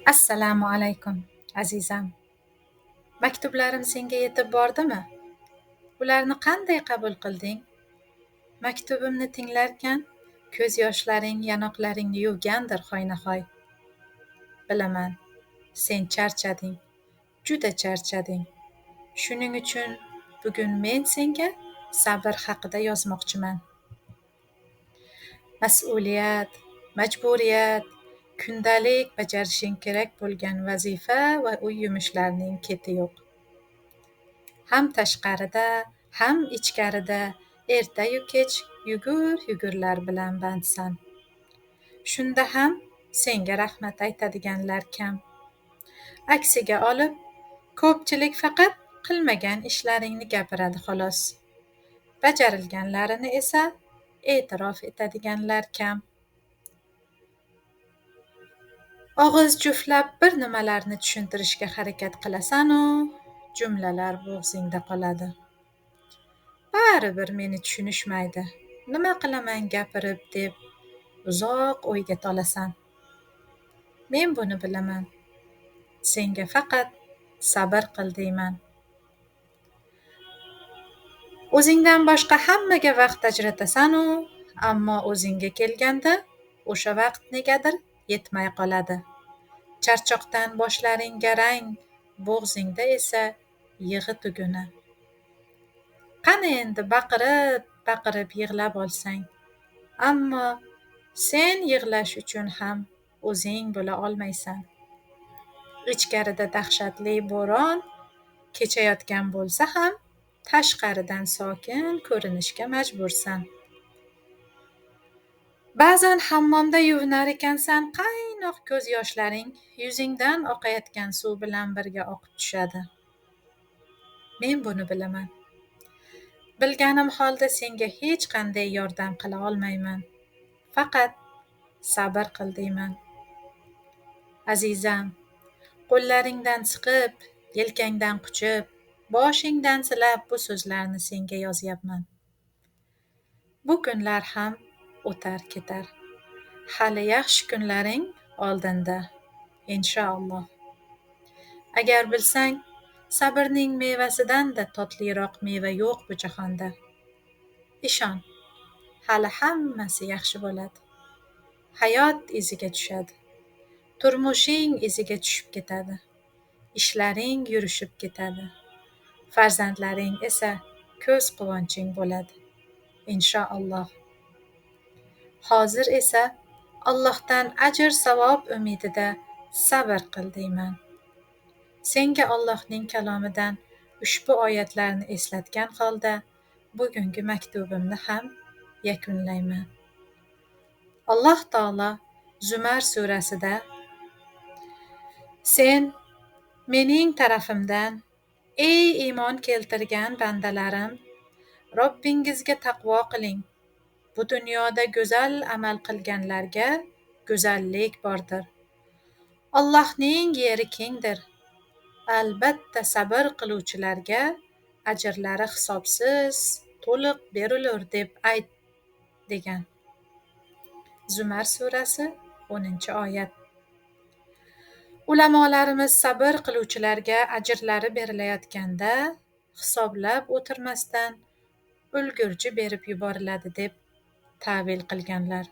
Assalomu alaykum, azizam. Maktublarim senga yetib bordimi? Ularni qanday qabul qilding? Maktubimni tinglarkan, ko'z yoshlaring yanoqlaringni yuvgandir hoynahoy. Bilaman, sen charchading, juda charchading. Shuning uchun bugun men senga sabr haqida yozmoqchiman. Mas'uliyat, majburiyat, kundalik bajarishing kerak bo'lgan vazifa va uy yumushlarning keti yo'q. Ham tashqarida, ham ichkarida erta-yu kech yugur-yugurlar bilan bandsan. Shunda ham senga rahmat aytadiganlar kam. Aksiga olib, ko'pchilik faqat qilmagan ishlaringni gapiradi xolos. Bajarilganlarini esa e'tirof etadiganlar kam. Og'iz juftlab bir nimalarni tushuntirishga harakat qilasan-u, jumlalar bo'g'zingda qoladi. Baribir meni tushunishmaydi. Nima qilaman gapirib deb uzoq o'yga tolasan. Men buni bilaman. Senga faqat sabr qil deyman. O'zingdan boshqa hammaga vaqt ajratasan-u, ammo o'zingga kelganda o'sha vaqt negadir yetmay qoladi. Charchoqdan boshlaring garang, bo'g'zingda esa yig'i tuguni. Qani endi baqirib, baqirib yig'lab olsang. Ammo sen yig'lash uchun ham o'zing bo'la olmaysan. Ichkarida dahshatli bo'ron kechayotgan bo'lsa ham, tashqaridan sokin ko'rinishga majbursan. Ba'zan hammomda yuvinar ekansan, qaynoq ko'z yoshlaring yuzingdan oqayotgan suv bilan birga oqib tushadi. Men buni bilaman. Bilganim holda senga hech qanday yordam qila olmayman. Faqat sabr qil deyman. Azizam, qo'llaringdan siqib, yelkangdan quchib, boshingdan silab bu so'zlarni senga yozyapman. Bu kunlar ham o'tar ketar. Hali yaxshi kunlaring oldinda, inshaalloh. Agar bilsang, sabrning mevasidan-da totliroq meva yo'q bu jahonda. Ishon, hali hammasi yaxshi bo'ladi. Hayot iziga tushadi. Turmushing iziga tushib ketadi. Ishlaring yurishib ketadi. Farzandlaring esa ko'z quvonching bo'ladi. Inshaalloh. Hozir esa Allohdan ajr savob umidida sabr qil deyman. Senga Allohning kalomidan ushbu oyatlarni eslatgan holda bugungi maktubimni ham yakunlayman. Alloh taolo Zumar surasida: Sen mening tarafimdan, ey iymon keltirgan bandalarim, Robbingizga taqvo qiling. Bu dunyoda go'zal amal qilganlarga go'zallik bordir. Allohning yeri kengdir. Albatta sabr qiluvchilarga ajrlari hisobsiz, to'liq berilur deb ayt, degan. Zumar surasi 10-oyat. Ulamolarimiz sabr qiluvchilarga ajrlari berilayotganda hisoblab o'tirmasdan ulgurji berib yuboriladi deb ta'vil qilganlar.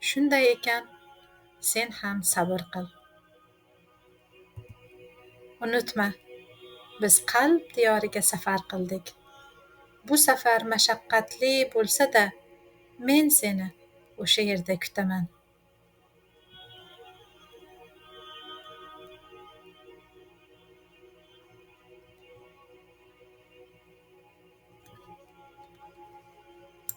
Shunday ekan, sen ham sabr qil. Unutma, biz qalb diyoriga safar qildik. Bu safar mashaqqatli bo'lsa-da, men seni o'sha yerda kutaman.